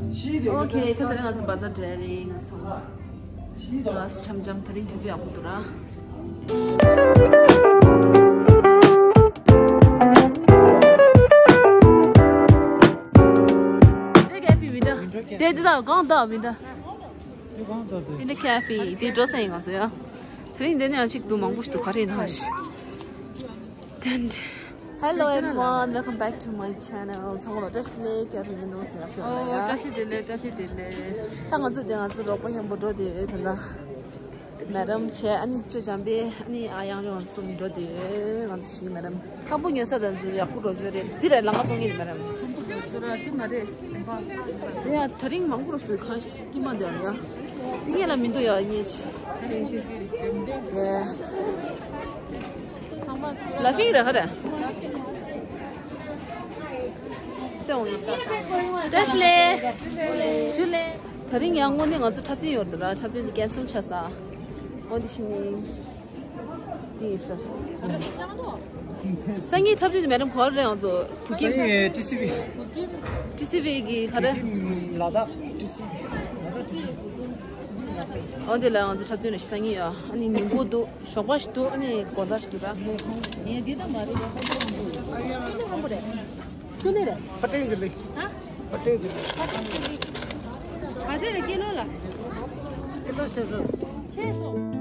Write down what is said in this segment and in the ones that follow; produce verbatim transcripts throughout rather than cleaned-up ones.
ཨོ་ཁེ། ད་དེ་རིང་ང་ཚོ་བ་ཛར་འགྲོ་ཡ་རེད། ང་ཚོ་ལ་འཆམ་འཆམ། དེ་རིང་དུས་ཚོད་ཡག་པོ་འདུག་ར། དེ་ཀེ་ཧྥེ་ཝིན་ཌོ། དེ་དེ་དག་གང་དག་ཝིན་ཌོ། ཝིན་ཌོ་ཀེ་ཧྥེ་དེ་འགྲོ་ས་ཡིན། ང་ཚོ་ཡ། དེ་རིང་འདི་ནས་ཡང་གཅིག་འདུག་མང་པོ་ཞིག་འདུག་ག་རེ་ཡིན་ན་ཧ་ཤི། ཏན་ཏན། Hello everyone, welcome back to my channel. ཚང་མ་ལ་བཀྲ་ཤིས་བདེ་ལེགས། བཀྲ་ཤིས་བདེ་ལེགས་ཟེར་ཡ་ཕེབས་ཨོ་ཡ། བཀྲ་ཤིས་བདེ་ལེགས། བཀྲ་ཤིས་བདེ་ལེགས། ད་ང་ཚོ་དེ་ང་ཚོ་རོགས་པ་མཉམ་པོ་འགྲོ་དེ་ཡོད། ད་ལྟ་མེ་རམ་བྱས། ཨ་ནི་ཅོ་འཇམ་པས། ཨ་ནི་ཨ་ཡང་རང་གསུམ་འགྲོ་དེ་ཡོད། ང་ཚོ་བཞི་མེ་རམ། ཁམ་བུ་ཉོ་ས་དང་ཚོ་ཡག་པོ་འགྲོ་རྒྱུ་རེད། འདི་རེད། ལམ་ཁ་བཙོང་གི་རེད་མེ་རམ། ཚོ་ར་དེ་མ་རེད། དེ་ཡང་ད་རིང་མང་པོ་རུ་ཞིག་ཁ་ཤས་ཀྱི་མ་འདོན་ཡ། དེ་ངས་ལ་མི་འདུག་ཡ་ཉེ་ཆི། ལ་ཧྥིང་ར་ཧ་ར། ཏོང་ཡིན་ཏ། བཀྲ་ཤིས་བདེ་ལེགས། ཇུ་ལེ། ད་རིང་ཡང་དངོས་གནས་ང་ཚོ་འཁྲབ་སྟོན་ཡོད་རེད་ད་ར། འཁྲབ་སྟོན་དེ་ཀན་སེལ་ཆགས་ས། འོ་དེ་བཞིན་ནི། དེ་ཡིན་ས། སང་ཉིན་འཁྲབ་སྟོན་དེ་མེ་རམ་ག་པར་རེད། ང་ཚོ་བུ་ཀིང་། སང་ཉིན་ཊི་སི་ཝི། ཊི་སི་ཝི་གི་ག་རེ། ལ་དྭགས་ཊི་སི་ཝི། ལ་དྭགས་ཊི་སི་ཝི། འོ་དེ་ལ་ང་ཚོ་འཁྲབ་སྟོན་རེད་སང་ཉིན་ཡ། ཨ་ནི་ཉིན་གུང་འདུག་ཞོགས་པ་ཞིག་འདུག་ཨ་ནི་དགོང་དག་ཞིག་འདུག་ར། ངས་འདི་དང་མ་རེད། ཁམ་བུ་རེད། ཁམ་བུ་རེད། ཀུ་ནི་རེད། པ་ཏྲེང་དི་ལི། ཧ། པ་ཏྲེང་དི་ལི། པ་ཏྲེང་དི་ལི། ག་ཚད་རེད་ཀི་ལོ་ལ། ཀི་ལོ་ཆེ་སོང་། ཆེ་སོང་།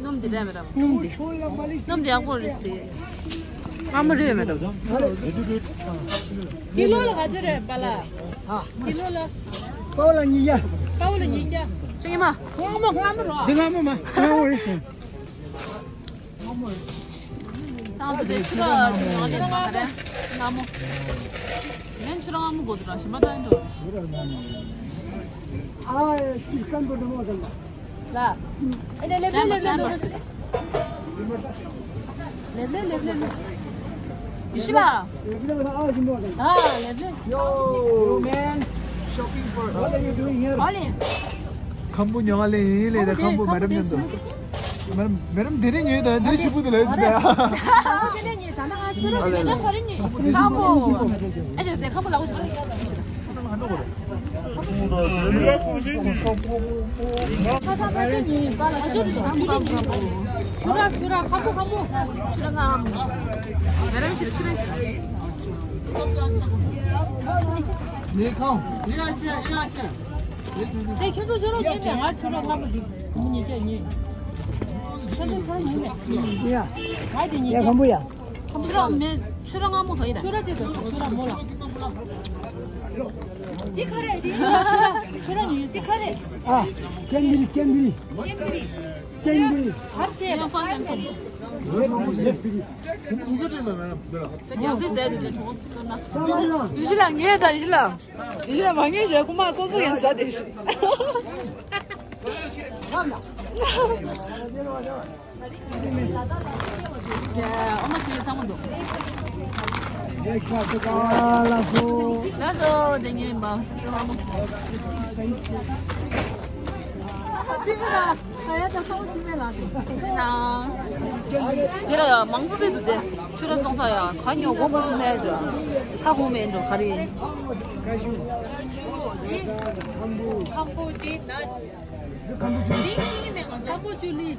སྣུམ་འདི་རེད་མེད་དམ། སྣུམ་འདི། སྣུམ་འདི་ཡག་པོ་རེད་ཟེར། སྔ་མོ་རེད་མེད་དམ། ཀི་ལོ་ལ་ག་ཚོད་རེད་པཱ་ལགས། ཀི་ལོ་ལ། པཱ་ལགས་ཉིས་བརྒྱ། པཱ་ལགས་ཉིས་བརྒྱ། ཅི་ཡིན་མ། སྔ་མོ་སྔ་མོ་རོ། འདི་སྔ་མོ་མ། སྔ་མོ་རེད། ཏང་ཙི་དེ་ཕྱི་ལ་ཉོ་ནས་མ་རེད། སྔ་མོ། མེན་ཕྱི་ལ་སྔ་མོ་དགོས་འདུག་ར། ཞིམ་པ་ཏང་འགྲོ། ཨ་ཅི་སྐམ་པོ་འདི་མོ་དང་། ལ། ཨེ་ནས་ལེབ་ལེབ་ལེབ་ལེབ་ལེབ། ལེབ་ལེབ་ལེབ་ལེབ་ལེབ། ཡེ་ཤེས་ལགས། ལེབ་ལེབ་ལེབ་ལེབ། ཨ་ལེབ་ལེབ། Yo, man, shopping for. What are you doing here? ཨ་ལེ། ཁམ་བུ་ཉོ་ག་ལེ་ཡིན་ལེ། ད་ཁམ་བུ་མེ་རམ་མཉམ་དུ། མེ་རམ་མེ་རམ་དེ་ནས་ཉོས་ད། དེ་ཞིབ་པོ་དེ་ལ་ཡོད་ད། ཁམ་བུ་དེ་ནས་ཉོས་ད། ང་ཁྱོད་རང་དེ་ནས་ག་རེ་ཉོས། ཁམ་བུ། ཨ་ཅེ་དེ་ཁམ་བུ་ལག་པ་ཅིག་ཁ་སང་ཕལ་ཆེར་ཉིན་པ་ལ་ཆ་ཚང་ཇུ་ལི་ཉིན། ཆུ་ར་ཆུ་ར་ཁམ་བུ་ཁམ་བུ། ཆུ་ར་ང་ཨམ། མེ་རམ་ཆུ་ར་ཆུ་ར་ཆུ་ར། ནེ་ཁང་ཡ་ཆེ་ཡ་ཆེ། དེ་ཁྱོད་ཚོ་ཤོ་རོག་ཉན་མེད། ང་ཆུ་ར་ཁམ་བུ་འདི་ཁམ་བུ་ཉིས་བརྒྱ་ཉོས། ཁྱོད་ཚོ་ཁོ་རང་ཉན་མེད། ཡ། ང་དེ་ཉིས་བརྒྱ། ཁམ་བུ་ཡ། ཁམ་བུ་ར་མེད། ཆུ་ར་སྔ་མོ་ག་ཡིན་ར། ཆུ་ར་དེ་དང་ཆུ་ར་མོ་ལ། འདི་ག་རེ། འདི་ཁྱོད་རང་ཁྱོད་རང་ཉོས། འདི་ག་རེ། ཨ། ཀེན་བི་རི། ཀེན་བི་རི། ཀེན་བི་རི། ཀེན་བི་རི། གར་ཆེ་ཡང་ཧྥང་ཀན་ཐོང་། ཡང་སེ་ཟས་དེ་དེ་གྲོང་ཁྱེར་ན། ཡུལ་ལ་ངས་ད་ཡུལ་ལ། ཡུལ་ལ་མ་ངས་བྱས་ཁོ་མ་ཀོ་ཟུག་ཡང་ཟ་དེ་ཤི། ཡ། ཨོ་མ་ཆེ་ཚང་མ་འདུག་ལགས་སོ། དེ་ངའི་མ། ཅི་མི་ལ། ད་ཡ་ད་ཚང་མ་ཅི་མི་ལ། དེ་ལ་ཡ་མང་པོ་རེད་འདུག་དེ། ཆུ་ར་སོང་ས་ཡ་ག་ཉོ་གོ་མ་སོང་མེད་ཅོ། ཧ་གོ་མེད་འགྲོ་ག་རེ་ཡིན། ཁམ་བུ་དེ་ན། ཁམ་བུ་ཅུ། འདི་ཤི་མེད་ང་ཚོ། ཁམ་བུ་ཅུ་ལི།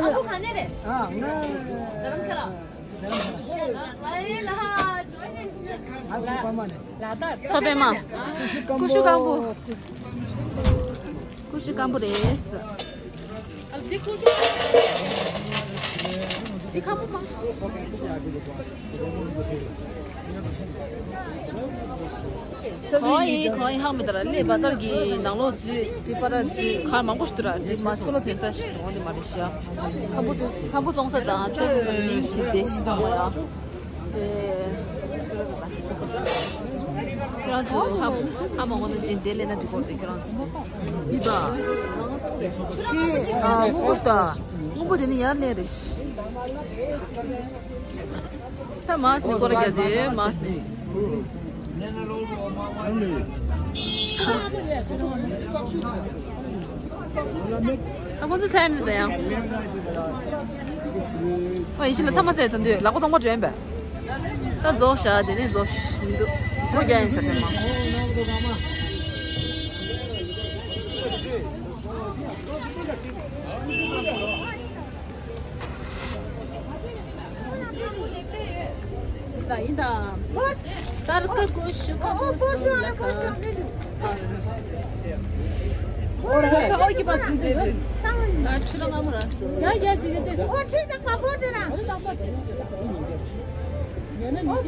ཨ་ཁུ་ག་ནས་རེད། ཨ་ང་། རྡ་རམ་ས་ལ། ཨ་ཚོ་པ་མ་ནས། ལ་དྭགས། ཚོ་པད་མ། ཀུ་ཤུ་སྐམ་པོ། ཀུ་ཤུ་སྐམ་པོ་རེད། འདི་ཁམ་བུ་མ། གང་ཡིན་གང་ཡིན་ཧ་མི་ད་ར་ལས་བ་ཚར་གྱི་ནང་ལོགས་འཛུལ་དེ་པ་ར་འཛུལ་གར་མང་པོ་ཞིག་འདུག་ར། དེ་མ་ཆུ་ལོ་ཐོན་ས་ཞིག་འོང་དེ་མ་རེད་ཤག་ཁམ་བུ་ཁམ་བུ་བཙོང་ས་དང་ཆུ་བཙོང་ས་གླིང་ཞིག་དེ་ཞིག་དང་བ་ཡ། དེ་ཁྱོད་རང་ཚོ་ཧ་ཧ་མ་གོ་ན་ཅིན་དེ་ལས་ན་དེ་སྐོར་དེ་ཁྱོད་རང་ཚོ་འདི་ད་དེ་ཨ་སྔོན་པོ་ཞིག་ད་སྔོན་པོ་དེ་ནི་ཡར་ལས་རེད། ད་མཱས་ནི་སྐོར་རྒྱག་དེ་མཱས་ནི། ད་ཁོང་ཚོ་ཚད་མི་འདུག་ད་ཡང་། ཨ་ཡིན་ཕྱིན་ལ་ཚང་མ་ཟས་དང་དུས་ལག་པ་སྟོང་པ་འདྲེན་པས། ད་རྫོགས་བཞག་དེ་ནས་རྫོགས་མི་འདུག་སྒོ་རྒྱག་ཡིན་ཟེར་དེ་མ། ད་ཡིན་ད། ཏར་ཀ་ཀོ་ཤུ་ཀ་ཀོ་སུ་ལ་ཀ། ཨོ་ར་ཧ་ཨོ་ཀི་པ་ཚུན་དེ། ང་ཆུ་ར་ང་མོ་ར་སུ། ཡ་ཡ་ཅི་གི་དེ། ཨོ་ཁྲི་ད་ཀ་པོ་དེ་ར། ཨོ་ཀོ་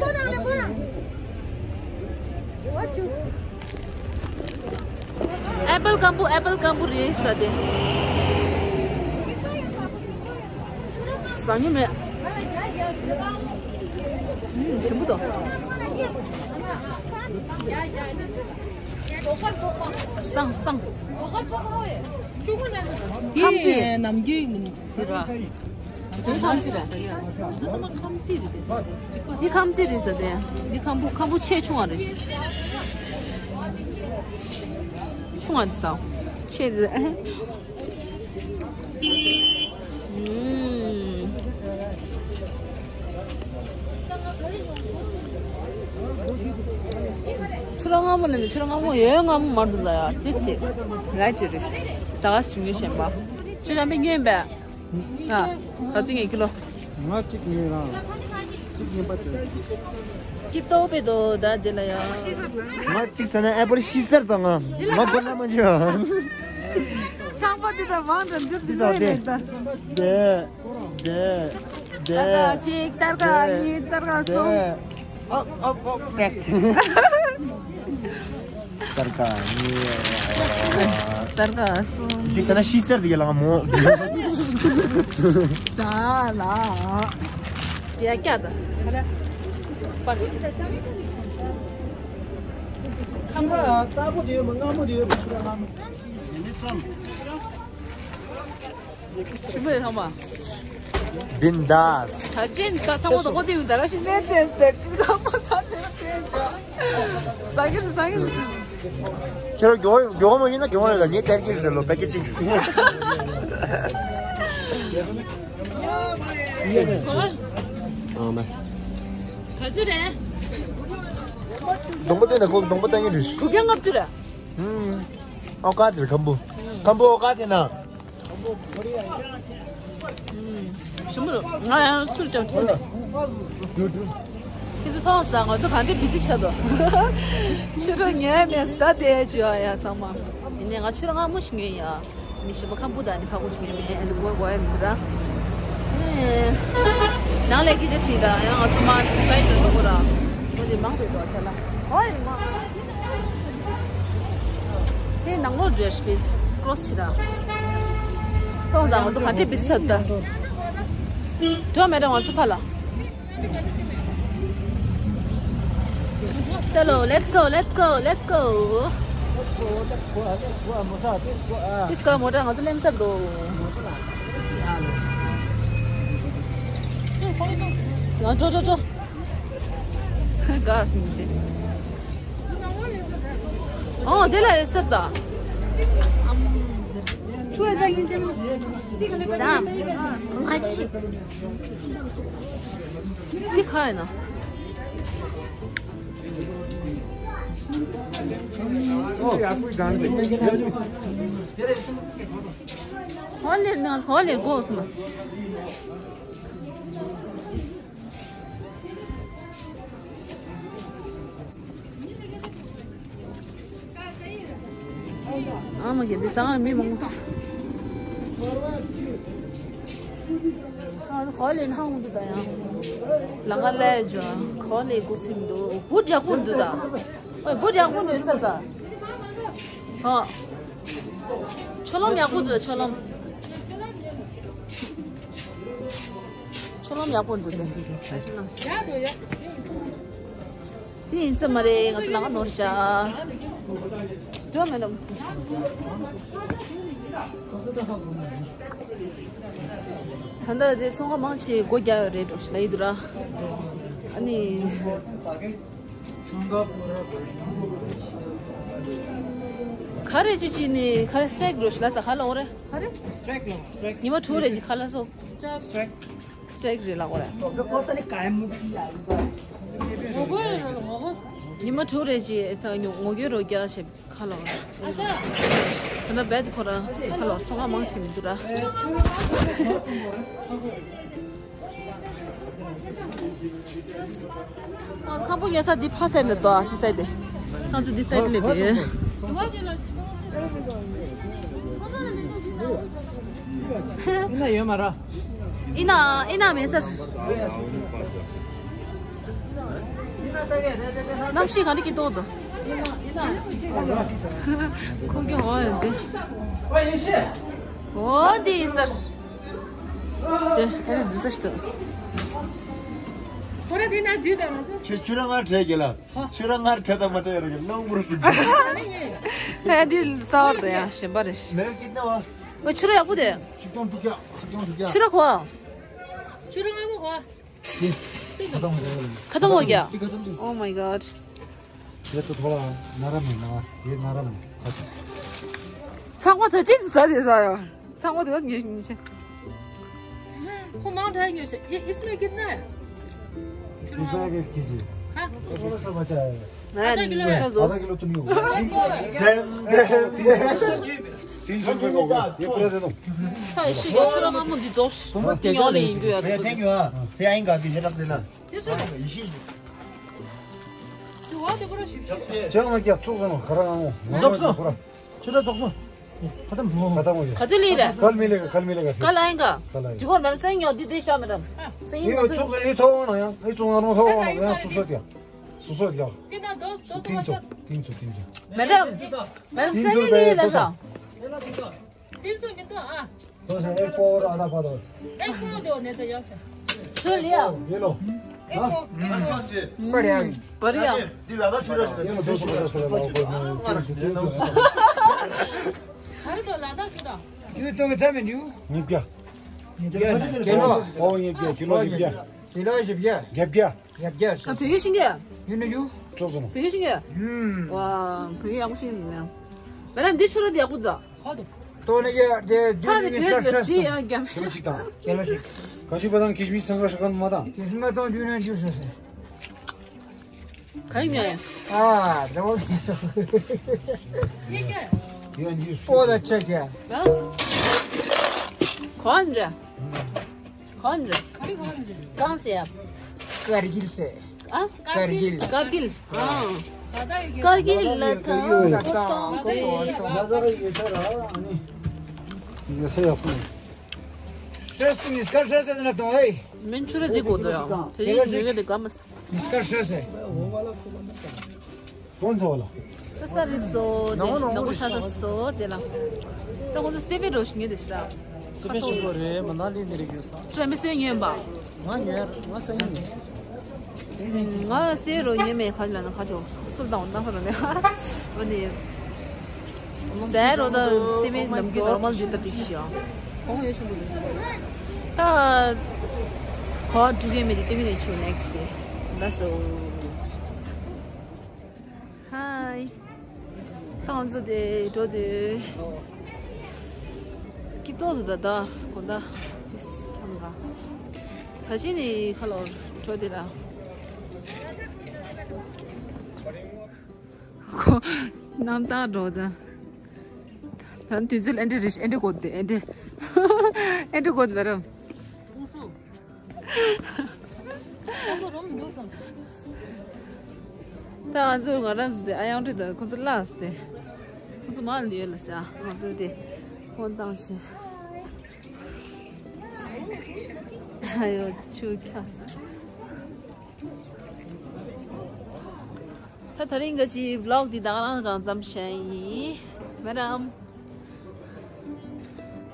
རང་ལ་ཀོ་རང་། ཨོ་ཆུ། ཨེ་པལ་སྐམ་པོ། ཨེ་པལ་སྐམ་པོ་རེད་ས་དེ། ཟ་མྱོང་མེད། ཞིམ་པོ་འདུག་སང་སང་། ཁམ་ཙི་རེད། ནམ་རྒྱུན་དེ་ར། ཁམ་ཙི་རེད། འདི་ཁམ་ཙི་རེད་ཟེར་དེ། འདི་ཁམ་བུ། ཁམ་བུ་ཆེ་ཆུང་བ་རེད། ཆུང་བ་འདི་ཟ། ཆེ་རེད། ཨུམ། ཆུ་ར་སྔ་མོ་ལས་ནི་ཆུ་ར་སྔ་མོ་ཡོད། སྔ་མོ་མར་འདུག་ལ་ཡ་དེ་ཚེ་ལ་ཅི་རེད། ད་ག་ཞིག་ཉོས་ཤེས་པ། ཆུ་ར་མི་ཉོས་པས། ང་ག་ཚོད་ངས་ཀི་ལོ། ང་གཅིག་ཉོས་རང་། གཅིག་ཉོས་པ་དེ། ཅིབ་ཏོ་པེ་དོ་ད་དེ་ལ་ཡ། ང་གཅིག་ཟ་ན་ཨེ་པོལ་ཤི་སར་དང་ང་། ང་གོ་ན་མ་འཇོ། ཚང་པ་དེ་ད་མང་དྲགས་འདིར་འདི་ཟ་ལས་ད། དེ། དེ། དེ། ཏར་ཀ་གཅིག་ཏར་ཀ་གཉིས་ཏར་ཀ་གསུམ། ཨོ་ཨོ་ཨོ་པེག་ཏར་ཀ་གཉིས། ཏར་ཀ་གསུམ། འདི་ཟ་ན་ཤི་སར་དེ་ག་ལ་མོ། ཟ་ལ། ཡ་ཀྱ་ད། པར། ཆུ་ར་སྟག་པོ་དེ་ཡོད་མ། སྔ་མོ་དེ་ཡོད་མ། ཆུ་ར་སྔ་མོ། ཆུ་མོ་ཡོད་ཚང་མ། བིན་དཱས། ད་ཅན་ད་ས་མོ་དང་པོ་དེ་ཡོད་ད་ར་ཤི་ནས་དེ་དེ་ཀི་ད་པ་ས་དེ་དེ་ཟ་གི་རེད། ཟ་གི་རེད། ཁྱོད་རང་མགྱོགས་མགྱོགས་མ་ཡིན་ན་མགྱོགས་མ་ཡོད་ལ་ངས་སྟེར་གི་རེད་ལོ། པེ་ཀེ་ཅིང་། ཨང་མ། ག་ཚོད་རེད། སྡོང་པོ་སྟོན་ན་ཁོ་སྡོང་པོ་སྟོན་གྱི་རེད། དགུ་བརྒྱ་ལྔ་བཅུ་རེད། ཨུམ། ཨོ་ཀ་དེར་ཁམ་བུ། ཁམ་བུ་ཨོ་ཀ་དེ་ན། ཞིམ་པོ་འདུག་ང་ཡང་སུར་ཀྱང་ཁྲིད་མེད། ཁྱེད་ཚོ་མཐོང་ས་ང་ཚོ་ག་འདྲ་བི་ཟི་ཆགས་འདུག་ཕྱི་དྲོ་ཉལ་མེད་ཟ་དེ་བྱོས་ཡ་ཚང་མ། ཡིན་ནའི་ང་ཕྱི་དྲོ་སྔ་མོ་ཞིག་ཉོས་ཡ། མི་ཞིམ་པོ་ཁམ་བུ་དང་ནི་ཁ་ཁུ་ཞིག་ཉོས་མེད་ཨ་ནི་གོ་གོ་ཡ་མི་འདུག་ར། ནང་ལས་ཀྱི་ཅི་ཆི་ད་ཡང་ང་ཚོ་མ་ལ་ཡི་འགྲོ་འགྲོ་གོ་ར། ཁོ་ཚོ་མང་པོ་འདུག་ཆ་ལ། ཧོ་ཡིན་མ། ནང་ལོགས་འགྲོ་ཡ་ཞིག་པའི་ཀྲོ་སི་ཞིག་ར། ཐོང་ཟ་ང་ཚོ་ག་འདྲས་བི་ཆ་ད། འགྲོ་མེད་ད་ང་ཚོ་ཕ་ལ། Chalo, let's go, let's go, let's go. Let's go, let's go, let's go, motor, let's go, ah. Let's go, motor, ང་ཚོ་ལེམ་སར་འདུག་ང་འགྲོ་འགྲོ་འགྲོ། ག་སྲིད་ཅེ། ཨོ་དེ་ལ་ཡོད་ཟེར་ད། ཆུ་ཟ་ཡིན་ཅེ་མ། ཟ། ང་ཅི། འདི་ག་ཡིན་ན། ཧོ་ལེ་ན་ཧོ་ལེ་གོ་སི་མ་སི། ཨ་མ་གི་འདི་ཚང་མི་མང་པོ། ཨ་ཁོ་ལེ་ནང་འདུག་ད་ཡང་། ལ་ང་ལས་ཇོ་ཁོ་ལེ་གོ་ཚིམ་འདུག་བུ་རྒྱག་པོ་འདུག་ད། ཨོ་བུ་རྒྱག་པོ་འདུག་ས་ད། ཧོ། ཆོ་ལོམ་ཡག་པོ་འདུག་ཆོ་ལོམ། ཆོ་ལོམ་ཡག་པོ་འདུག་དེ། དེ་ཡིན་ས་མ་རེད། ང་ཚོ་ལ་ང་ནོར་ཤག་འགྲོ་མེད་ནམ། ད་ལྟ་དེ་ཚོང་ཁང་མང་ཆེ་སྒོ་རྒྱག་ཡོད་རེད་འགྲོ་ཞིག་ལ་ཡི་འདུག་ར། ཨ་ནི། ག་རེ་ཅི་ཅི་ནི་ག་རེ་སི་ཊེག་འགྲོ་ཞིག་ལ་ས་ག་ལ་འོ་རེད། ག་རེ། སི་ཊེག་ལ་སི་ཊེག་ཉི་མ་དྲུག་རེ་ཅི་ག་ལ་སོ། སི་ཊེག་སི་ཊེག་རེད་ལ་འོ་རེད། ཉི་མ་དྲུག་རེ་ཅི་ད་ངོ་རྒོལ་རོ་རྒྱག་བྱེད་ག་ལ་འོ་རེད། ད་ལྟ་བེད་ཁོ་ར་ག་ལ་ཚོང་ཁང་མང་ཞིག་མི་འདུག་ར། ཁང་པ་ཡོད་ས་འདི་ཕ་སེ་ལ་དོ་འདི་སའི་དེ། ཁང་ཚོ་འདི་སའི་ལ་དེ། ཡིན་ན་ཡོད་མ་ར། ཡིན་ན་ཡིན་ན་མེད་ས། གནམ་གཤིས་ག་འདྲ་གི་ཏོག་ཏོ། ཁོང་གི་འོ་ཡོད་འདི། འོ་འདི་ཡིན་ས། དེ་ཨེ་རེད་འཛི་ས་ཞིག་ཏུ། ཁོ་ར་དེ་ན་འཛི་དང་ང་ཚོ། ཁྱེད་ཁྱོད་རང་ང་བྲལ་གྱི་ལ། ཁྱོད་རང་ང་བྲལ་དང་མ་བྲལ་ཡ་ར་གི་ལོང་བུར་ཕུད་ཀྱི། ཧེ་འདི་གསར་པ་དང་ཡང་གཞན་པ་རེད། མེ་ར་ཀི་ཏི་ན་བ། ཨོ་ཕྱི་ར་ཡག་པོ་དེ། ཆིག་སྟོང་དྲུག་བརྒྱ། ཆིག་སྟོང་དྲུག་བརྒྱ། ཕྱི་ར་ཁོ། ཕྱི་ར་ང་མོ་ཁོ། ཁ་ཏོང་བ་རྒྱ། ཁ་ཏོང་བ་རྒྱ། Oh my god. ཡེ་ཏུ་ཐོ་ལ་ན་ར་མེ་ན་ཡེ་ན་ར་མེ་ཁ་ཆ། ཚང་མ་ཚོ་ཅི་ཟ་དེ་ཟ་ཡོ། ཚང་མ་དེ་ཉེ་ཉེ་ཆེ། ཁོ་མང་དྲགས་ཉོ་ཤེ། ये इसमें कितना है? इसमें के किसी। हाँ। थोड़ा सा बचा है। आधा किलो है। आधा किलो तो नहीं होगा। तीन सौ रुपये का होगा। ये पूरा दे दो। ད་ཤི་གི་ཆུ་ར་ང་མོ་འདི་རྫོགས། तुम ཉོ་ལེ་ཡིན་རྒྱུ་ཡ། भैया थैंक यू। हाँ, भैया आएंगे अभी, ये रख देना। ཅང་མ་སྐྱ་ཚོགས་སོང་ཁ་ར་ངོ་ངོ་རྫོགས་སོང་། ཁོ་ར། ཆུ་ར་རྫོགས་སོང་། ཁ་ཏམ་མོ། ཁ་ཏམ་མོ། ཁ་ཏུ་ལི་ར། कल मिलेगा, कल मिलेगा फिर। कल आएगा। कल आएगा। ཇི་ཧོར་མེམ་སེང་ཉོ་དི་དི་ཤ་མེ་རམ། སེང་ཡིན་ཚོགས་སོང་། ཡི་ཐོག་ན་ཡང་ཡི་ཚོགས་ང་རོ་ཐོག་ན་ཡང་སུ་སོ་ཏི་ཡ། སུ་སོ་ཏི་ཡ། ཏི་ན་དོ་དོ་སོ་མ་ཏི་ཚོ་ཏི་ཚོ་ཏི་ཚོ། མེ་རམ། མེམ་སེང་ཉོ་དི་ལ་ས། ཏི་ཚོ་མི་ཏོ་ཨ། तो से एक पाव और आधा पाव दो। एक पाव दो, नहीं तो यार से। चल लिया। ये लो। एक पाव। बढ़िया। बढ़िया। ये लो, दो सौ पचास वाला लाओ, कोई नहीं, तीन सौ, तीन सौ। अरे तो लादा चुदा। ये तो मैं था मैं न्यू। ཉིས་བརྒྱ། ཉིས་བརྒྱ། ཀི་ལོ། ཨོ་ཉིས་བརྒྱ། ཀི་ལོ་ཉིས་བརྒྱ། ཀི་ལོ་བཞི་བརྒྱ། བརྒྱད་བརྒྱ། ཡ་བརྒྱ་ཞིག་ཨ་བོད་ཡིག་ཤེས་ཀྱི། ཡིན་ན་ཡུ། ཙོག་ཙོ་ནོ། བོད་ཡིག་ཤེས་ཀྱི། ཧུམ། ཝ། བོད་ཡིག་ཡག་པོ་ཤེས་ཀྱི་འདུག་ཡ། མེ་ར་འདི་ཆུ་ར་འདི་ཡག་པོ་འདུག་ཁོ་དུ། ཏོ་ནི་ཡ་དེ་དུས་ནི་སྐར་ཤ་སྟོང་། ཡ་རྒྱ། ཀི་ལོ་གཅིག་དང་། ཀི་ལོ་གཅིག་ཀ་ཤི་པ་དང་ཀི་ཤི་མི་སང་ཀ་ཤ་གང་མ་དང་། ཀི་ཤི་མ་དང་དུས་ནི་འཇུ་སོ་སེ། ག་ཡིན་ཡ། ཨ་དེ་མོ་ཡིན་སོ། ཡ་འཇུ་སོ། ཨོ་ད་ཆ་ཀྱ། ག་ཡིན་ར། གང་རེད། གང་ཟེར་ཡ། ཀར་གིལ་ཟེར། ཨ། ཀར་གིལ། ཀར་གིལ། ཨ། ཀར་གིལ་ལ་ཐང་ཐོང་ཏེ། ཡོད་ས་ར་ཨ་ནི། ཡོད་ས་ཡག་པོ། ཤེས་ཏེ་ནི་སྐར་ཤ་ཟེར་ན་ཐོང་ཨེ། མིན་ཆུ་རེ་འདི་གོ་དོ་ཡང་། དེ་ཡིན་ཡོད་ཡོད་དེ་ག་མ་ས། ནི་སྐར་ཤ་ཟེར། དོན་ཚོ་ལ། ས་རིབ་བཟོ་དེ་ནང་པོ་ཆགས་ས་བཟོ་དེ་ལ། ད་ཁོང་ཚོ་སེ་བེ་འགྲོ་ཞིག་ཉོས་དེ་ཤ། སེ་བེ་ཞིག་པོ་རེད། མ་ན་ལི་ནས་རིག་ཡོད་ས། ཁྲ་མི་སེ་ཉོས་པ། ང་ཉོས་ང་ས་ཉོས། ང་སེ་རོ་ཉོས་མེད་ཁ་ལ་ན་ཁ་ཆོ་སུབ་དང་འོན་ཏང་ཁ་རོ་ནས། འོ་ནི། ཟས་རོ་དང་སེ་བེ་ནམ་གི་ནོར་མལ་འདི་ལྟ་ཅིག་ཤིག་ཡང་། ཁོང་ཡོད་ཤིང་དུ། ད་གོ་འགྲུ་གི་མེད་དེ་སྟོན་གི་ནས་ཆུ་next day། That's all. Hi. ད་ང་ཚོ་དེ་འགྲོ་དུས་སྐྱིད་ཏོག་ཏུ་ད་ད་དགོང་དག་དེ་ཁམ་ག་ད་ཅི་ནི་ཁ་ལོར་འགྲོ་དེ་ར། ཁོ་རྣམ་དག་འགྲོ་ད། ད་དུས་ཚོད་ཨེ་འདྲ་རེད། ཨེ་འདྲ་གོ་དེ་ཨེ་འདྲ་ཨེ་འདྲ་གོ་དེ་ར། ད་ང་ཚོ་ང་རང་ཚོ་ཨ་ཡང་ཁྲིད་དང་ཁོ་ཚོ་ལགས་ཏེ། ཁོ་ཚོ་མ་ལུས་ལ་ཟ། ང་ཚོ་དེ་ཧོན་བཏང་ཤེ། ཨ་ཡོ་ཆུ་ཁྱགས། ད་དེ་རིང་གི་ཅི་vlog་འདི་ད་ག་རང་གང་ཙམ་བྱས་ཡིན། མེ་རམ།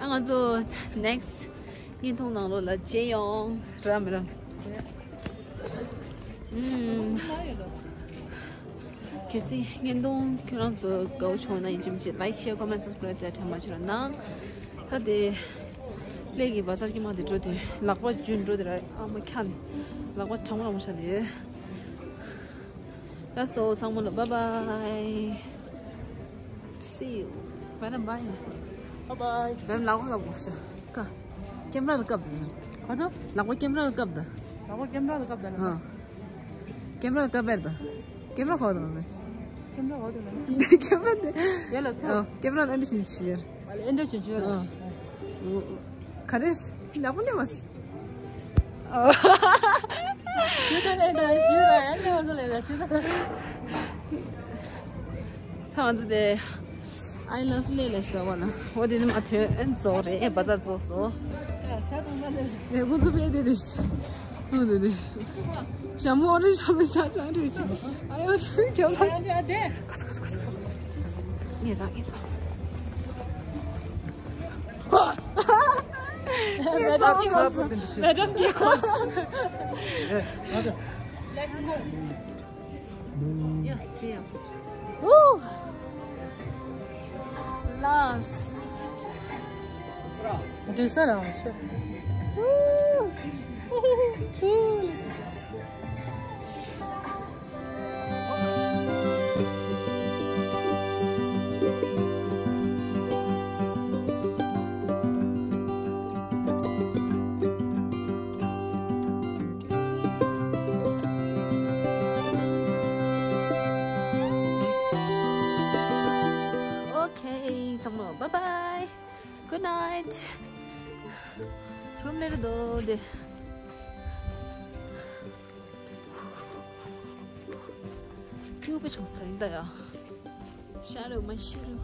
ཨ་ང་ཚོ་next་བརྙན་ཐུང་ནང་ལོགས་ལ་མཇལ་ཡོང་། ར་མེ་རམ། ཨུམ། གལ་སྲིད་བརྙན་ཐུང་ཁྱོད་རང་ཚོ་དགའ་བོ་བྱུང་ན་ཡིན་གཅིག་མིན་གཅིག་like share comment subscribe་ཟེར་དྲན་མ་བྱེད་རོགས་གནང་། ད་དེ་ཀླད་ཀྱི་བ་ཚར་གྱི་མ་དེ་འགྲོ་དུས་ལག་པ་རྒྱུན་འགྲོ་དེ་ར་ཨ་མ་ཁྱགས་ནས་ལག་པ་གྲང་མོ་གྲང་མོ་ཆགས་དེ། ལགས་སོ་ཚང་མ་ལ་bye bye. See you. Bye bye. Bye bye. བེམ་ལག་པ་ལ་བོ་ཤ་ཀ། ཀེམ་ར་ལ་བཀབ་དང་། ག་ཚོད། ལག་པ་ཀེམ་ར་ལ་བཀབ་དང་། ལག་པ་ཀེམ་ར་ལ་བཀབ་དང་། ཨ། ཀེམ་ར་ལ་བཀབ་པར་དང་། ཀེམ་ར་ཧོ་དང་། ཀེམ་ར་ཧོ་དང་། ཀེམ་ར་དེ། ཡ་ལ་ཚོ། ཨ། ཀེམ་ར་ལ་ཨེ་འདྲ་ཞིག་ཞུ་ཡར། ཨ་ལ་ཨེ་འདྲ་ཞིག་ཞུ་ཡར། ཨ། ག་རེ། ལག་པ་ལས་མ། ད་ང་ཚོ་དེ་I love ལས་ལས་ཤི་ད་བ་ན་འོ་དེ་ནི་མ་ཐོན་ཨེ་རྫོགས་རེད། ཨེ་བ་ཛར་རྫོགས་སོ། ནས་ཁོ་ཚོ་ཕེ་དེ་དེ་ཤི། འོ་དེ་དེ་ཞྭ་མོ་རེ་ཞྭ་མོ་ཆ་ཆ་རེ་ཤི། ཨ་ཡོ་ཁྱོད་ལ་ངས་ད་ངས་ད། Madam Giggles. Madam Giggles. Let's go. Yeah, yeah. Woo! Last. Do that on. Woo! Okay, ཚང་མ་bye bye. Good night. རུམ་ལེ་རུ་དོ་དེ། ཁྱིའུ་པེ་ཆུང་ས་ཡིན་ད་ཡ། ཤ་རུ་མ་ཤི་རུ།